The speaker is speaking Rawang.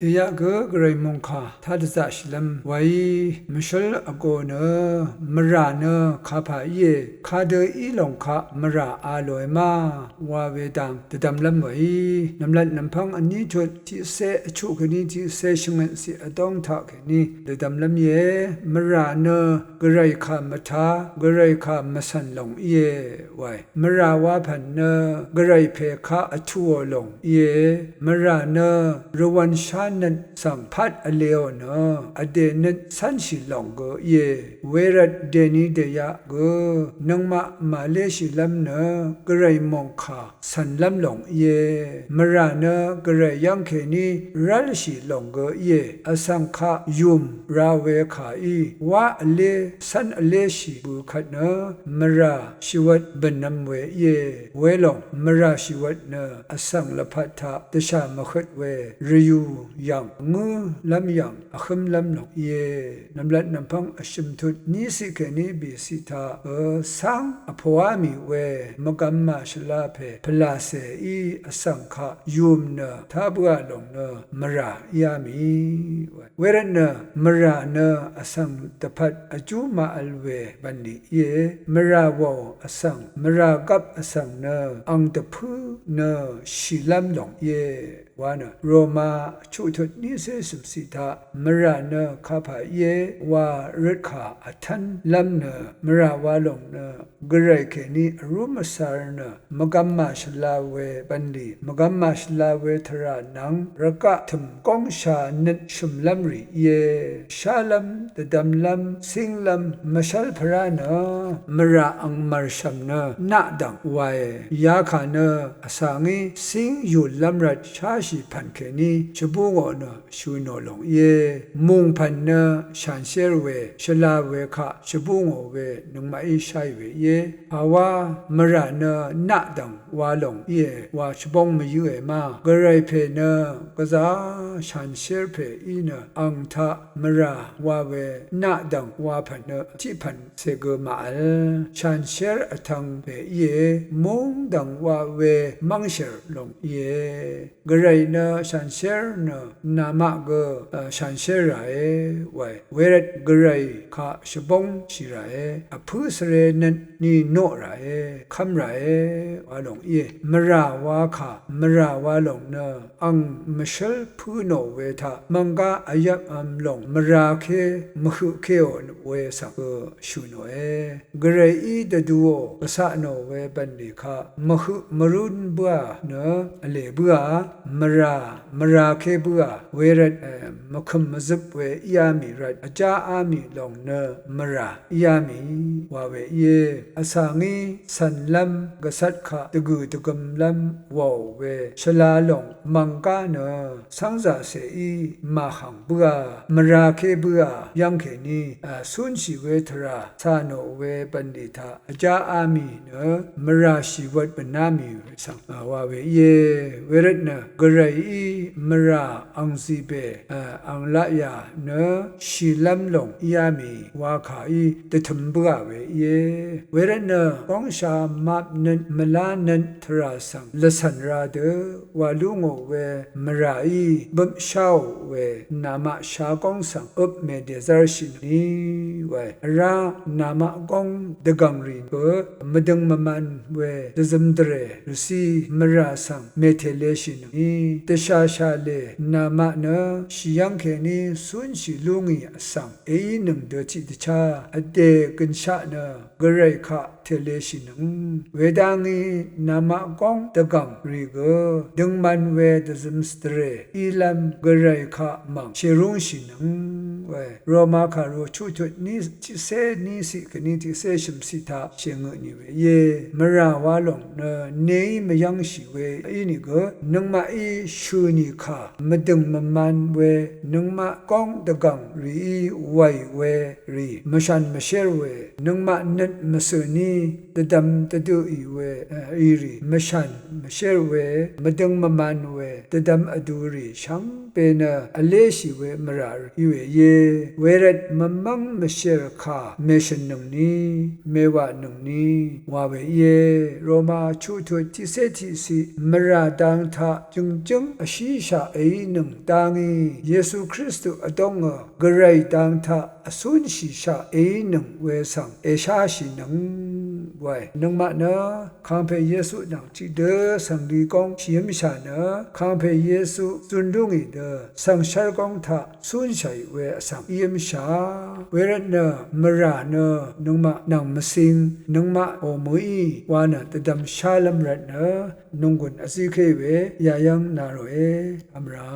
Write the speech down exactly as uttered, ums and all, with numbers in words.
Dèyaq gø gvray mòngkà taq dvzaqshìlv́m waí mvshǿl vgō nø mvrà nø kapà íe, kadø í lòng kaq mvrà a lòe ma wa we dang dvdvmlv́m waí nv̀mlat nv̀mpv́ng vní tut tiqcé vchuq kèní tiqcé shvngøt ciq vdóng taq kèní dvdvmlv́m íe. Mvrà nø gvray kà mvtá, gvray kà mvcv̀n lòng íe wae. Mvrà wapv̀n nø gvray pè kaq vtuò lòng íe. Mvrà nø rvwv̄n shánøt svng pvt vleò nø vdè nøt cv́nshì lòng gø íe. Wervt dèni dèyaq gø nøngmaq màléshìlv́m nø gvray mòngkà cv̀nlv́m lòng íe. Mvrà nø gvray yv́ng kèní rv́lshì lòng gø íe. Vsvng kaq yùm ra we kàí wá vlé cv́n vléshì bø kvt nø mvrà shìwvt bø̀nvm we íe. Welòng mvrà shìwvt nø vsvng lvpat taq dvshà mvhøt we rvyù yv̀ng ngǿlv́m yv̀ng vhǿmlv́m lòng íe. Nv̀mlat nv̀mpv́ng vshø̀m tut ní ciq kèní bìciq taq gø cáng vpoá mì we mvgvm màshvla pè pvlàcèí vsvng kaq yùm nø tá bǿà lòng nø mvrà íá mì we. Wervt nø mvrà nø vsvng dvpvt vjú màvl we bv̀nlì íe. Mvrà wàò vsvng, mvrà gvp vsvng nø ang dvpǿ nø shìlv́m lòng íe. Wa nø Roma chuqtut nícé shø̀mciq taq mvrà nø kapà íe wa røtkà vtv́nlv́m nø mvrà wa lòng nø gvray kèní vrúm vsar nø mvgvm màshvla we bv̀nlì, mvgvm màshvla we tvrà nvng rvgaq tø̀m góngsha nøt shø̀mlv́m rì íe. Shálv́m, dvdvmlv́m, cínglv́m, mvshv́l pvrá nø mvrà ang mv̀rshv̀m nø naqdv̀ng wae. Yakà nø vsvngí cíng yùllv́m rvt sháshì pv̀n kèní shvbú ngò nø shø̀ nò lòng íe. Mùngpv̀n nø shànshér we, shvla we kaq shvbú ngò we nøngmaqí sháì we íe. Pàwá mvrà nø naqdv̀ng wa lòng íe wa shvbóng mvyǿe ma. Gvray pè nø gvzà shànshér pè í nø ang taq mvrà wa we naqdv̀ng wa pv̀n nø tiqpv̀n cè gø màvl. Shànshér vtvng pè íe, mungdv̀ng wa we mv́ngshèr lòng íe. Gvray nø shànshér nø namaq gø, e, shànshér ràe wae. Wervt gvray kaq shvbóngshì ràe, vpǿ svre nøt ni noq ràe, kv́m ràe wa lòng íe. Mvrà wa kà, mvrà wa lòng nø ang mvshǿl pǿ nò we taq mv̀nggá vyvpvm lòng mvrāké mvhøqkéò we svng gø shø̀ nòe. Gvrayí dvduò gvcaq nò we bv̀nlì kaq mvhøq mvrún bǿà nø vlè bǿà, mvrà mvrāké bǿà, wervt, e, mvkø̀m mvzøp we íá mì rvt vjáá mì lòng nø mvrà íá mì wa we íe. Vsvngí cv̀nlv́m gvcvt kaq dvgø̀ dvgømlv́m wàò we shvla lòng mv̀nggá nø cv́ngzàcèí màhv̀ng bǿà, mvrāké bǿà, yv́ng kèní, a, cúnshì we tvrà cà nò we bv̀nlì taq vjáá mì nø mvrà shìwvt bø̀ná mì svng, a, wa we íe. Wervt nø gvrayí mvrà angzìbè, a, ang laqyà nø shìlv́m lòng íá mì wa kàí dvtøm bǿà we íe. Wervt nø góngsha map nøt mvlá nøt tvrà svng lvcv̀n ra dø wa lú ngò we mvràí bøpsháò we namaq shagóng svng øp mèdèzv́rshìnøngí wae. Vrá namaq góng dvgv̀ng rì gø mvdøng mvman we dvzøm dvrè rvcí mvrà svng mètèleshìnøngí dvshàshàlè namaq nø shì yv́ng kèní cúnshì lú ngì vsvng èínøng dø tiqdvchá vdè gønshaq nø gvray kaq tèleshìnøng. Wedv́ngí namaq góng dvgv̀ng rì gø døngman we dvzøm dvrè ílv́m gvray kaq mv̀ng shèrúngshìnøng we. Roma kàru chuqtut ní tiqcé ní ciq kèní tiqcé shø̀mciq taq shèngø nì we íe. Mvrà wa lòng nø neí mvyv́ngshì we ínìgø nøngmaqí shø̀ nì kà mvdø̀ng mvman we nøngmaq góng dvgv̀ng rìí wàì we rì mvshàn mvshér we nøngmaq nøt mvcø̀ ní dvdvm dvdø ì we, e, ì rì mvshàn mvshér we mvdøng mvman we dvdvm vdu rì shvngbe nø vléshì we mvrà rì í we íe. Wervt mvmv́ng mvshèr kà mèshø̀nnøngni, mèwànøngni wa we íe. Roma chuqtut tiqcé tiqciq mvrà dang taq jø̀ngjǿng vshíshaq èínøng dá ngí, Yesu Kristu vdóngø gvray dang taq vcúnshìshaq èínøng we svng èsháshìnøng wae. Nøngmaq nø kàngpè Yesu nvng tiqdø svnggì góng shìv́mshà nø, kàngpè Yesu zun lú ngì dø svng shv́l góng taq cúnshàì we vsvng ív́mshà. Wervtnø mvrà nø nøngmaq nvng mvcing, nøngmaq ò mø̀í wa nø dvdvm shálv́m rvtnø nònggùn vzíké we yayv́ng na ròe vmra.